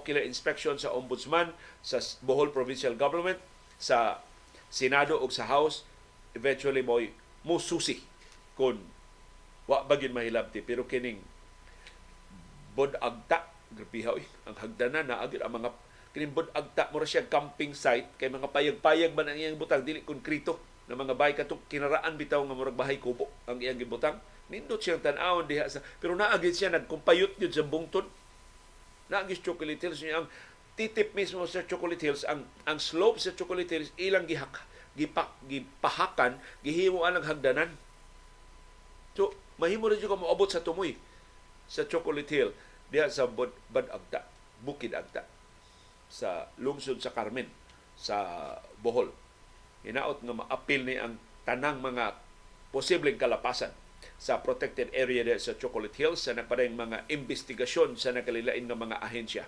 Ocular inspection sa Ombudsman, sa Bohol Provincial Government, sa Senado ug sa House, eventually mo'y mususi kung wa ba gyud mahilabti. Pero kining Bod-Agta, grabe oy, ang hagdanan na agad ang mga kining Bod-Agta, mura siya camping site kay mga payag-payag man ang iyang butang, dili konkrito na mga bahay, katong kinaraan bitaw nga murag bahay kubo ang iyang gibutang. Nindot siyang tan-awon diha sa, pero naa gyud siya nagkumpayot gyud sa bungtod. Naa gyud Chocolate Hills niya, ang titip mismo sa Chocolate Hills, ang slope sa Chocolate Hills ilang gihak gipak gipahakan, gihimo ang hagdanan. So mahimo rin ka moabot sa tumoy sa Chocolate Hill diha sa Bad Agta, Bukid Agta, sa lungsod sa Carmen sa Bohol. Hinaot nga maapil ni ang tanang mga posibleng kalapasan sa protected area diha sa Chocolate Hills sa nagpadayong mga investigasyon sa nakalilain nga mga ahensya.